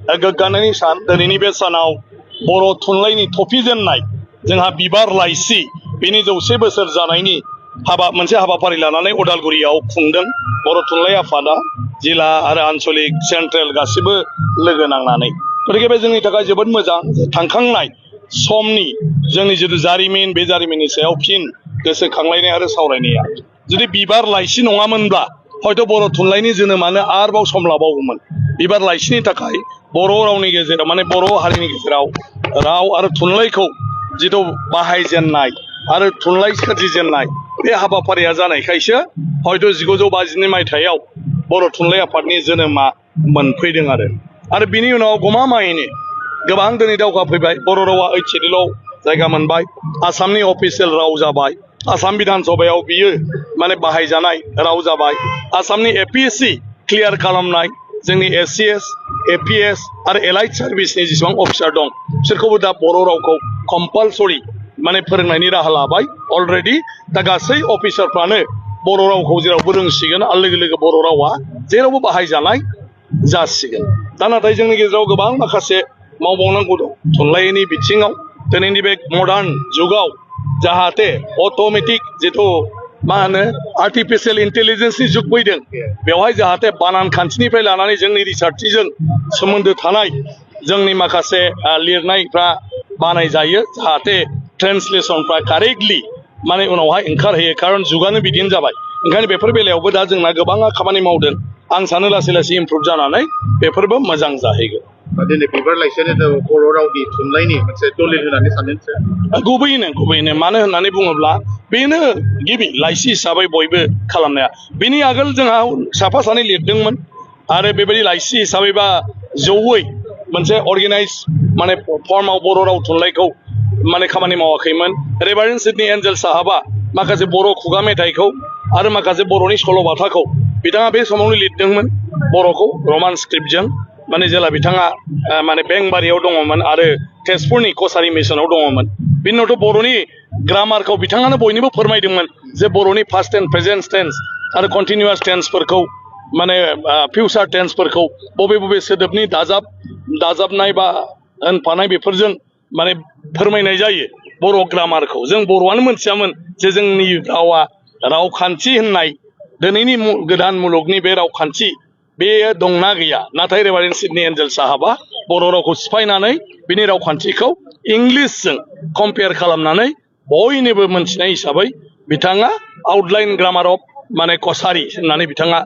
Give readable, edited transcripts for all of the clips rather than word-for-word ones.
गोग्गानायनि सान दिनैनि बे सानाव बर' थुनलाइनि थफिजेननाय जोंहा बिबार लाइसि बेनि 100 बोसोर जानायनि मोनसे हाबाफारि लानानै उदालगुरियाव खुंदों बर' थुनलाइ आफादा जिल्ला आरो आन्चलिक सेन्ट्रेल गासिबो लोगो नांनानै गतिके बे जोंनि थाखाय जोबोद मोजां थांखांनाय समनि जोंनि जिथु जारिमिन बे जारिमिननि सायाव फिन गोसोखांलायनाय आरो सावरायनाया जुदि बिबार लाइसि नङामोनब्ला हयथ' बर' थुनलाइनि जोनोमानो आरोबाव सम लाबावगौमोन बिबार लाइसिनि थाखाय बर' रावनि गेजेराव माने बर' हारिनि गेजेराव राव आरो थुनलाइखौ जिथु बाहायजेननाय आरो थुनलाइ सोरजिजेननाय बे हाबाफारिया जानायखायसो हयथ' 1952 मायथाइयाव बर' थुनलाइ आफादनि जोनोमा मोनफैदों आरो बिनि उनाव गमामायैनो गोबां दिनै दावगा फैबाय बर' रावा ओइथिलिल' जायगा मोनबाय आसामनि अफिसियेल राव जाबाय आसाम बिधान सभायाव बियो माने बाहायजानाय राव जाबाय आसामनि APSC क्लियार खालामनाय जोंनि SCS APS आरो एलाइड सार्भिसनि जेसेबां अफिसार दं बिसोरखौबो दा बर' रावखौ कम्पालसरि माने फोरोंनायनि राहा लाबाय अलरेडि दा गासै अफिसारफ्रानो बर' रावखौ जेरावबो रोंसिगोन आरो लोगो लोगो बर' रावा जेरावबो बाहायजानाय जासिगोन दा नाथाय जोंनि गेजेराव गोबां माखासे मावबावनांगौ दं थुनलाइनि बिथिङाव दिनैनि बे मडार्न जुगाव जाहाथे अट'मेटिक जिथु मा होनो आर्टिफिशियेल इन्टेलिजेन्सनि जुग फैदों बेवहाय जाहाथे बानान खान्थिनिफ्राय लानानै जोंनि रिसार्चजों सोमोन्दो थानाय जोंनि माखासे लिरनायफ्रा बानायजायो जाहाथे ट्रेन्सलेसनफ्रा कारेक्टलि माने उनावहाय ओंखारहैयो खारन जुगानो बिदिनो जाबाय ओंखायनो बेफोर बेलायावबो दा जोंना गोबाङा खामानि मावदों आं सानो लासै लासै इमप्रुभ जानानै बेफोरबो मोजां जाहैगोन दिनै बिबार लाइसियानो बर' रावनि थुनलाइनि मोनसे दलिल होननानै सानदों गुबैयैनो मानो होननानै बुङोब्ला बेनो गिबि लाइसि हिसाबै बयबो खालामनाया बेनि आगोल जोंहा साफा सानै लिरदोंमोन आरो बेबायदि लाइसि हिसाबै बा जौयै मोनसे अर्गेनाइज माने फर्माव बर' राव थुनलाइखौ माने खामानि मावाखैमोन रेभारेन्ड सिडनी एन्जेल साहाबा माखासे बर' खुगा मेथाइखौ आरो माखासे बर'नि सल'बाथाखौ बिथाङा बे समावनो लिरदोंमोन बर'खौ रमान स्क्रिप्टजों माने जेला बिथाङा माने बेंबारियाव दङमोन आरो तेजपुरनि कसारि मिसनाव दङमोन बिनि उनावथ' बर'नि ग्रामारखौ बिथाङानो बयनोबो फोरमायदोंमोन जे बर'नि पास्ट टेन्स प्रेजेन्ट टेन्स आरो कन्टिनिउआस टेन्सफोरखौ माने फिउचार टेन्सफोरखौ बबे सोदोबनि दाजाबनाय बा होनफानाय बेफोरजों माने फोरमायनाय जायो बर' ग्रामारखौ जों बर'आनो मोनथियामोन जे जोंनि रावा रावखान्थि होननाय दिनैनि गोदान मुलुगनि बे रावखान्थि बेयो दंना गैया नाथाय रेभारेन्ड सिडनी एन्जेल साहाबा बर' रावखौ सिफायनानै बिनि रावखान्थिखौ इंलिसजों कम्पेयार खालामनानै बयनोबो मोनथिनाय हिसाबै बिथाङा आउटलाइन ग्रामार अफ माने कसारि होननानै बिथाङा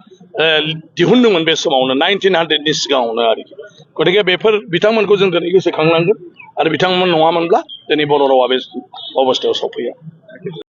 दिहुनदोंमोन बे समावनो 1900नि सिगाङावनो आरोखि गतिके बेफोर बिथांमोनखौ जों दिनै गोसोखांनांगोन आरो बिथांमोन नङामोनब्ला दिनै बर' रावा बे अबस्थायाव सफैया